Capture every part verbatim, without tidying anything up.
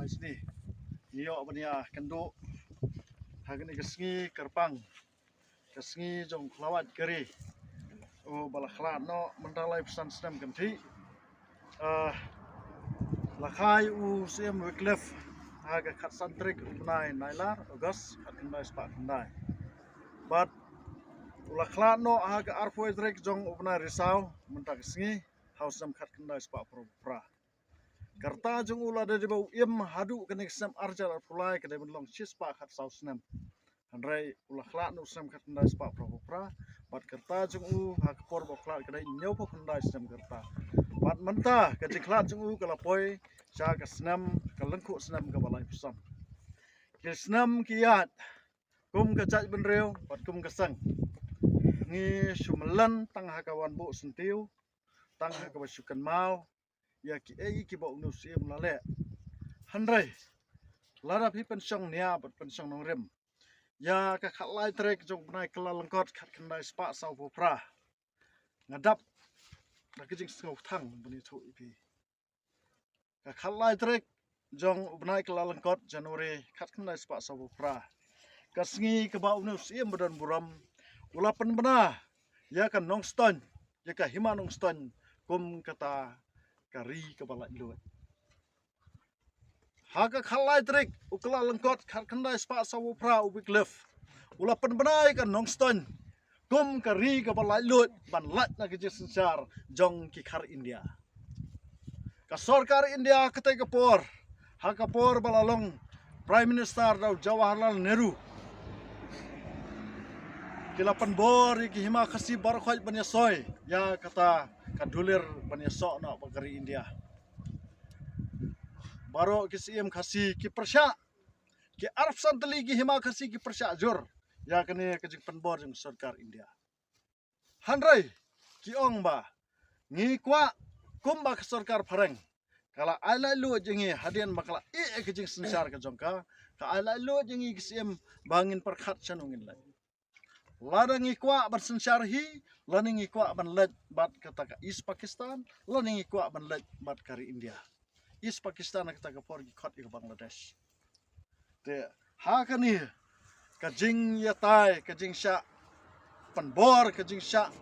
Sni ngi ïoh ban ïa kynduh ha kane ka sngi kyrpang, ka sngi jong u khlawait ka ri, u ba la khlad noh mynta laiphew san snem kynthih. Ah, la kha ïa u Syiem Wycliffe ha ka khatsan tarik u bnai Nailar, August, khatkhyndai spah khyndai. Bad u la khlad noh ha ka arphew tarik jong u bnai Risaw mynta ka sngi, ha u snem khatkhyndai spah phraphew phra. Ka rta jong u lada dei ba u im haduh kane ka snem arhajar arphew lai ka dei ban long shispah khatsaw snem. Hynrei u la khlad noh u snem khatkhyndai spah phraphew phra. Bad ka rta jong u ha ka por ba u khlad ka dei hynñiewphew khyndai snem ka rta. Bad mynta ka jingkhlad jong u ka la poi sha ka snem, ka lyngkhuh snem kaba laiphew san. Ki snem ki ïaid kum ka jaitbynriew bad kum ka seng. Ngi shu mlien tang ha ka wan buh syntiew, tang ha kaba shu kynmaw ïa kiei kiba une u Syiem u la leh. Hynrei lada phi pynshong nia bad pynshong nongrim, ïa ka khatlai tarik jong u bnai Kyllalyngkot khatkhyndai spah sawphew phra, nga dap da ka jingsngewthuh ban ïathuh ïa phi. Ka khatlai tarik jong u bnai Kyllalyngkot, January, khatkhyndai spah sawphew phra, ka sngi kaba une u Syiem badonburom u la pynbna ïa ka Nongstoiñ, ïa ka Hima Nongstoiñ, kum kata ka ri kaba laitluid. Ha ka khatlai tarik u Kyllalyngkot khatkhyndai spah sawphew phra, u Wycliffe u la pynbna ïa ka Nongstoiñ kum ka ri kaba laitluid ban lait na ka jingsynshar jong ki khar India. Ka sorkar India katei ka por, ha ka por ba la long Prime Minister da u Jawaharlal Nehru, ki la pynbor ïa ki Hima Khasi baroh khoit ban ïasoi ïa kata ka dulir ban ïasoh noh bad ka ri India. Baroh ki Syiem Khasi ki pyrshah, ki arphew san tylli ki Hima Khasi ki pyrshah jur ïa kane ka jingpynbor jong sorkar India. Hynrei ki ong ba ngi kwah kumba ka sorkar phareng ka la ai laitluid ïa ngi hadien ba ka la ïeh ïa ka jingsynshar ka jong ka, ka ai laitluid ïa ngi ki Syiem ba ngin pyrkhat shano ngin leit. Lada ngi kwah ban synshar hi, lane ngi kwah ban leit bad kata ka East Pakistan, lane ngi kwah ban leit bad ka ri India. East Pakistan ha kata ka por ki khot ïa ka Bangladesh. Te ha kane ka jingïatai, ka jingshah pynbor, ka jingshah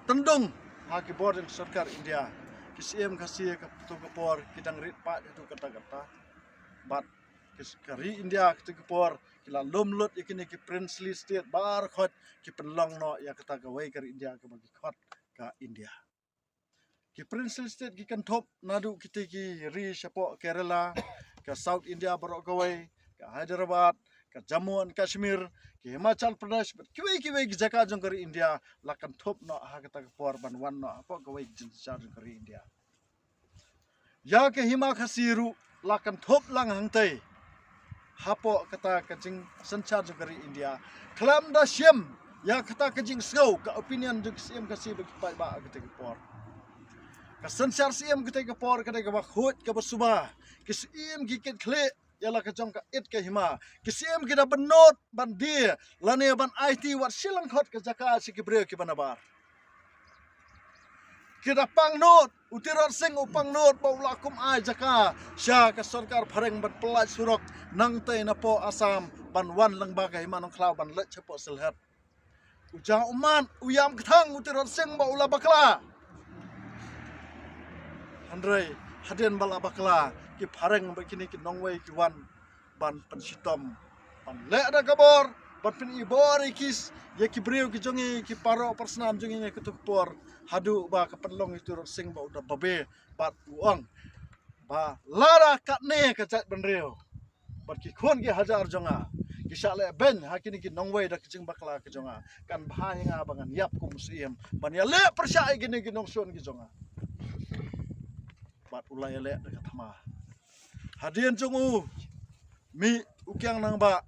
tyndung ha ki bor jong sorkar India, ki Syiem Khasi ha kata ka por ki dang rit paid haduh katta katta. Bad ki s-, ka ri India ha kata ka por ki la lum lut ïa kine ki princely state baroh khoit, ki pynlong noh ïa kata kawei ka ri India kaba ki khot ka India. Ki princely state ki kynthup naduh kitei ki ri shapoh Kerala, ka South India baroh kawei, ka Hyderabad, ka Jammu and Kashmir, ki Himachal Pradesh, bad kiwei kiwei ki jaka jong ka ri India la kynthup noh ha kata ka por ban wan noh hapoh kawei ka jingsynshar jong ka ri India. Ïa ka Hima Khasi ruh la kynthup lang hangtei hapoh kata ka jingsynshar jong ka ri India. Khlem da shim ïa kata ka jingsngew, ka opinion jong ki Syiem Khasi bad ki paidbah ha kata ka por. Ka synshar Syiem kata ka por ka dei kaba khuid kaba suba. Ki Syiem ki kit khlieh ïa la ka jong ka it ka hima. Ki Syiem ki da bynnud ban die lane ban aiti wat shi lyngkhot ka jaka sha ki briew kiba nabar. Ki da pangnud, u Tirot Sing u pangnud ba u la kum ai jaka sha ka sorkar phareng ban pyllait surok nangtei napoh Assam ban wan lyngba ka Hima Nongkhlaw ban leit shapoh Sylhet. U Jah Ummat u ïam kthang u Tirot Sing ba u la bakla. Hynrei hadien ba la bakla, ki phareng bad kine ki nongwei ki wan ban pynshitom, ban leh da ka bor, ban pyni bor ïa ki, ïa ki briew ki jong ngi, ki para para snam jong ngi ha katu ka por, haduh ba ka pynlong ïa u Tirot Sing ba u da babe bad u ong ba lada katne ka jaitbynriew bad ki khun ki hajar jong nga ki shah leh beiñ ha kine ki nongwei da ka jingbakla ka jong nga, kan bha ïa nga ba ngan ïap kum u Syiem ban ïaleh pyrshah ïa kine ki nongshun ki jong nga. Bad u la ïaleh da ka thma. Hadien jong u mih u Kiang Nangbah,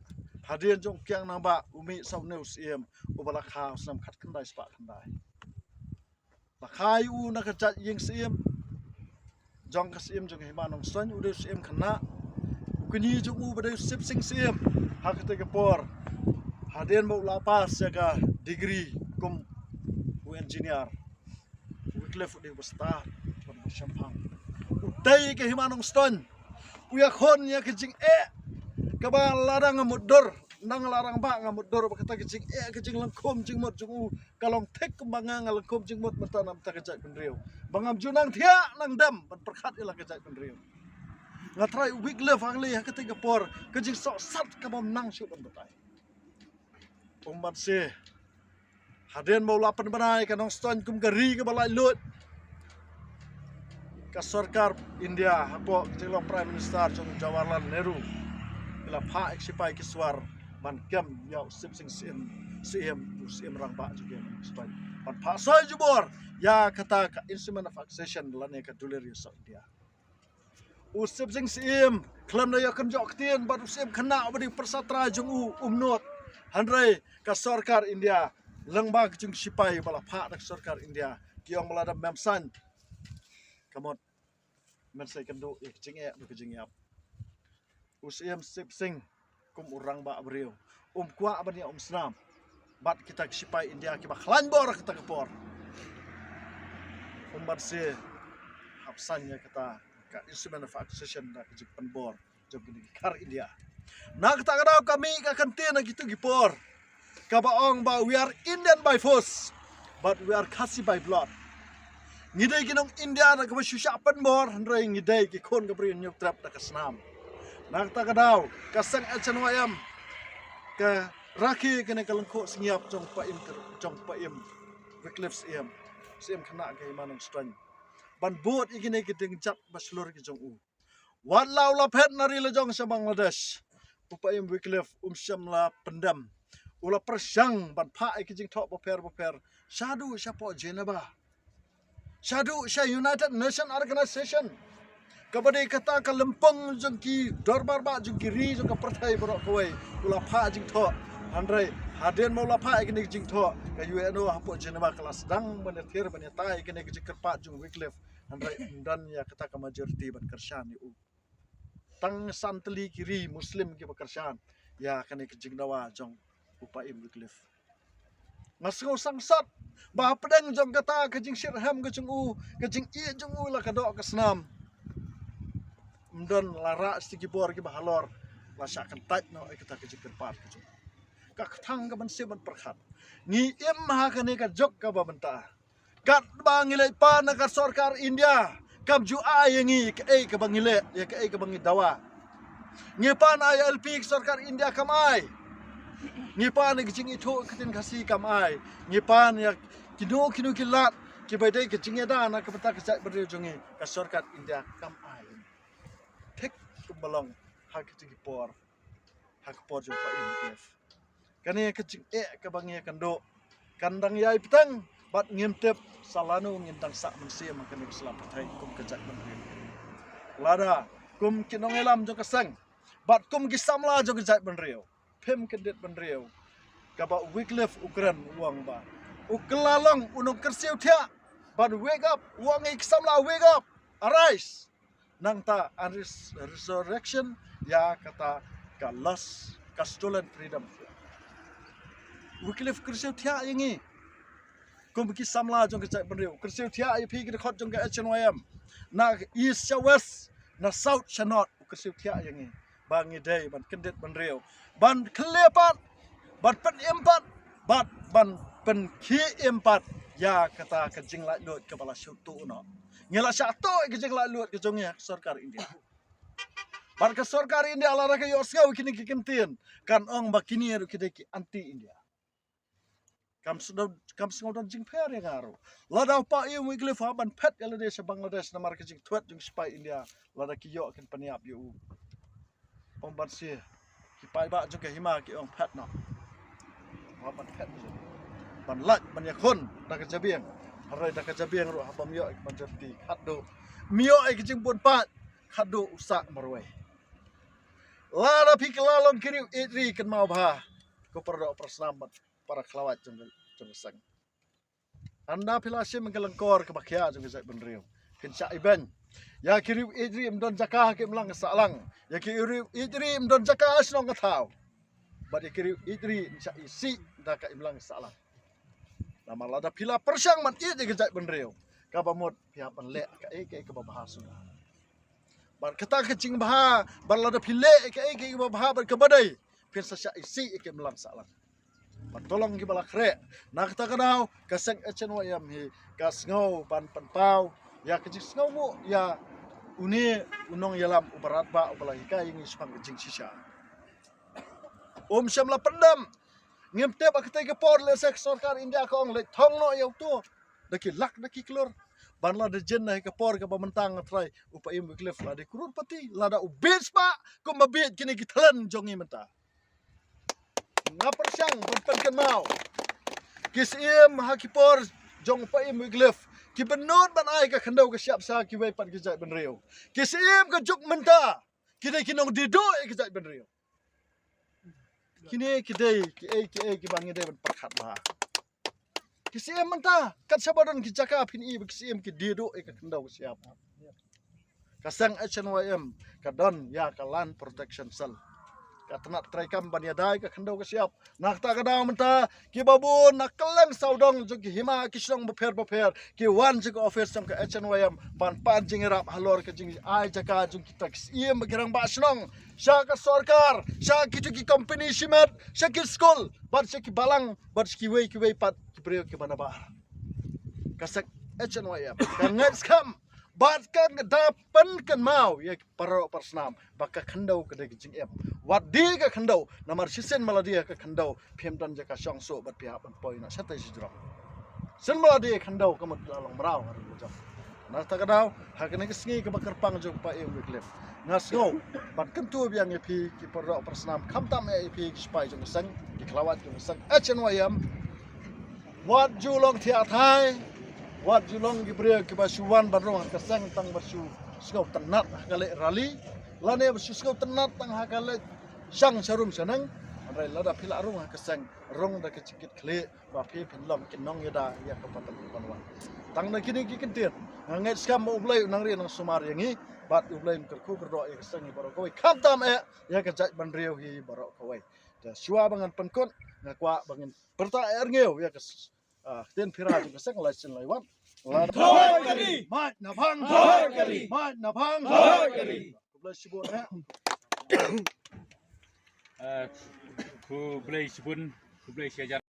hadien jong u Kiang Nangbah u mih sa une u Syiem uba la kha u snem khatkhyndai spah khyndai. La kha ïa u na ka jait ïing syiem jong ka Syiem jong ka Hima Nongstoiñ, u dei u Syiem Khynnah. U kñi jong u ba dei u Sip Sing Syiem ha kata ka por, hadien ba u la pass ïa ka degree kum u engineer, u Wycliffe u dei uba stad, uba shemphang. U tei ka Hima Nongstoiñ, u ïakhun ïa ka jingeh kaba lada nga mutdur, nang la rangbah nga mutdur, ba kata ka jingeh, ka jinglangkhum jingmut jong u ka long thik kumba nga nga langkhum jingmut mynta na bynta ka jaitbynriew. Ba ngam ju nang thiah nang dem ban pyrkhat ïa la ka jaitbynriew. Nga trai u Wycliffe hangne ha kata ka por, ka jingsohsat ka bym nang shuh ban batai. Ym ban se, hadien ba u la pynbna ïa ka Nongstoiñ kum ka ri kaba laitluid, ka sorkar India hapoh ka jinglong Prime Minister jong Jawaharlal Nehru, ki la phah ïa ki sipai ki swar ban kem ïa u Sip Sing Syiem, Syiem, u Syiem rangbah jong ki Nongstoiñ, ban phah soi jubor ïa kata ka Instrument of Accession lane ka Duleria South India. U Sip Sing Syiem khlem da ïa kynjoh ktien bad u Syiem Khynnah uba dei u pyrsa trai jong u, um nud. Hynrei ka sorkar India, lyngba ka jong ki sipai ba la phah da ka sorkar India, ki ong ba lada mem saiñ, ka mut men sa ïakynduh ïa ka jingeh bad ka jingïap. U Syiem Sip Sing kum u rangbah briew, um kwah ban ïa um snam bad kita ki sipai India kiba khlaiñ bor kata ka por. Um ban se, hap saiñ ïa kata ka Instrument of Accession da ka jingpynbor jong kine ki khar India. Na kata ka daw ka mih ka kyntien ha kito ki por kaba ong ba we are Indian by force, but we are Khasi by blood. Ngi dei ki nong India da kaba shu shah pynbor, hynrei ngi dei ki khun ka Bri Hynñiewtrep da ka snam. Na kata ka daw ka seng H N Y M ka rakhe kane ka lyngkhuh sngap jong Paiem, jong Paiem Wycliffe Syiem, Syiem Khynnah ka Hima Nongstoiñ, ban bud ïa kine ki dienjat ba shlur ki jong u. Wat la u la phet na ri la jong sha Bangladesh, u Paiem Wycliffe um shym la pyndem. U la pyrshang ban phah ïa ki jingthoh bapher bapher shaduh shapoh Geneva, shaduh sha United Nation Organization, kaba dei kata ka lympung jong ki dorbar bah jong ki ri jong ka pyrthei baroh kawei. U la phah jingthoh. Hynrei hadien ba u la phah ïa kine ki jingthoh, ka U N O hapoh Geneva ka la sdang ban ïathir ban ïatai ïa kine ki jingkyrpad jong Wycliffe. Hynrei ym don ïa kata ka majority ban kyrshan ïa u. Tang san tylli ki ri Muslim kiba kyrshan ïa kane ka jingdawa jong u Paiem Wycliffe. Nga sngew sangsot ba hapdeng jong kata ka jingshitrhem ka jong u, ka jingïeit jong u la ka doh ka snam, ym don la rah shi ki bor kiba halor la shah kyntait noh ïa kata ka jingkyrpad ka jong u. Ka kthang ka ban sngewbha ban pyrkhat. Ngi im ha kane ka juk kaba mynta. Katba ngi leit pan na ka sorkar India, kam ju ai ïa ngi kaei kaba ngi leh, ïa kaei kaba ngi dawa. Ngi pan I L P ka sorkar India kam ai. Ngi pan ïa ka jingithuh ka ktien Khasi kam ai. Ngi pan ïa kino kino ki lad kiba dei ka jingïada na ka bynta ka jaitbynriew jong ngi, ka sorkar India kam ai. Thik kumba long ha kito ki por, ha ka por jong u Paiem Wycliffe. Kane ka jingeh kaba ngi ïakynduh kan dang ïai bteng bad ngim tip sa lano ngin dang sah mynsiem ha kane ka sla pyrthei kum ka jaitbynriew. Lada kum ki nongïalam jong ka seng bad kum ki samla jong ka jaitbynriew, phim kyndit bynriew kaba u Wycliffe u kren, u ong ba u kylla long u nongkyrsiew thiah, bad wake up, u ong ïa ki samla, wake up, arise. Nangta an res-, resurrection ïa kata ka lost, ka stolen freedom. Wycliffe kyrsiew thiah ïa ngi kum ki samla jong ka jaitbynriew, kyrsiew thiah ïa phi ki dkhot jong ka H N Y M, na east sha west, na south sha north, kyrsiew thiah ïa ngi ba ngi dei ban kyndit bynriew, ban khyllipmat, ban pynim pat, bad ban pynkhie im pat ïa kata ka jinglaitluid kaba la shu tuh noh. Ngi la shah tuh ïa ka jinglaitluid ka jong ngi ha ka sorkar India. Bad ka sorkar India lada ka ïohsngew ïa kine ki kyntien, kan ong ba kine ruh ki dei ki anti India. Kam sngewdon, kam sngewdon jingpher ïa nga ruh. Lada u Paiem Wycliffe u hap ban phet ïa lade sha Bangladesh namar ka jingthuid jong ki sipai India, lada ki ïoh kin pynïap ïa u. Ym ban sngewsih, ki paidbah jong ka hima ki ong phet noh. U hap ban phet noh, ban lait ban ïakhun da ka jabieng. Hynrei da ka jabieng ruh haba ym ïoh ïa ka majority khatduh, ym ïoh ïa ka jingbun paid khatduh u sah marwei. Lada phi kylla long ki riew ïeit ri kynmaw bha, ko para doh para snam bad para khlawait jong ka, jong ka seng. Ynda phi la shim ka lyngkor kaba khia jong ka jaitbynriew, phin shah ibeiñ. Ïa ki riew ïeit ri ym don jaka ha ka imlang ka sahlang. Ïa ki riew ïeit ri ym don jaka ha shnong ka thaw. Bad ïa ki riew ïeit ri yn shah isih da ka imlang ka sahlang. Namar lada phi la pyrshang ban ïeit ïa ka jaitbynriew, kaba mut phi hap ban leh kaei kaei kaba bha shuh. Bad kata ka jingbha, bad lada phi leh ïa kaei kaei kaba bha bad kaba dei, phin sa shah isih ïa ka imlang sahlang. Bad to long kiba la khreh. Na kata ka daw, ka seng H N Y M hi ka sngew ban pynpaw ïa ka jingsngewnguh ïa une u nongïalam uba radbah uba la hikai ïa ngi shaphang ka jingshisha. Um shym la pyndem. Ngim tip ha katei ka por lehse ka sorkar India ka ong leit thong noh ïa uto da ki lak da ki klur. Ban la da jin na ka por kaba mynta nga trai u Paiem Wycliffe la dei krurpati, lada u bieit spah kumba bieit kine ki thlen jong ngi mynta. Nga pyrshang ban pynkynmaw. Ki Syiem ha ki por jong u Paiem Wycliffe ki bynnud ban ai ka khyndew ka shyiap sha kiwei pat ki jaitbynriew. Ki Syiem ka juk mynta ki dei ki nongdie duh ïa ki jaitbynriew. Kine ki dei kiei kiei kiba ngi dei ban pyrkhat bha. Ki Syiem mynta, kat shaba don ki jaka phin i ba ki Syiem ki die duh ïa ka khyndew ka shyiap. Ka seng H N Y M ka don ïa ka Land Protection Cell. Ka tnat treikam ban ïada ïa ka khyndew ka shyiap. Na kata ka daw mynta kiba bun na kylleng sawdong jong ki hima ki shnong bapher bapher ki wan jong ka office jong ka H N Y M ban pan jingïarap halor ka jingai jaka jong kita ki Syiem bad ki rangbah shnong, sha ka sorkar, sha kito ki company shimet, sha ki skul, bad sha ki balang, bad sha kiwei kiwei pat ki briew kiba nabar. Ka seng H N Y M ka ngeit skhem bad ka da pynkynmaw ïa ki para para snam ba ka khyndew ka dei ka jingim. Wat die ka khyndew, namar shisien ma la die ka khyndew phim don jaka shong shuh bad phi hap ban poi noh shatei shajrong. Sien ma la die ka khyndew ka mut ka la long mraw ha ri jong. Na kata ka daw, ha kane ka sngi kaba kyrpang jong u Paiem Wycliffe, nga sngew ban kyntu biang ïa phi ki para para snam, khamtam eh ïa phi ki sipai jong ka seng, ki khlawait jong ka seng H N Y M. Wat ju long thiah thai, wat ju long ki briew kiba shu wan ban rung ha ka seng tang ba shu sngewtynnat ha ka leit rally, lane ba shu sngewtynnat tang ha ka leit shang sharum shaneng. Hynrei lada phi la rung ha ka seng, rung da ka jingkit khlieh ba phi phin long ki nongïada ïa ka pateng ka panwan. Tang na kine ki kyntien nga ngeit skhem ba U Blei u nang ri nang sumar ïa ngi bad U Blei un kyrkhu kyrdoh ïa ka seng hi baroh kawei, khamtam eh ïa ka jaitbynriew hi baroh kawei. Te shuwa ba ngan pynkut, nga kwah ba ngin pyrta eh rngiew ïa ka s-, ah, ktien phira jong ka seng lai sien lai wan. Thoi kali. Mait na bang. Thoi kali. Mait na bang. Thoi kali. Khublei shibun eh. Eh, khublei shibun, khublei shihajar.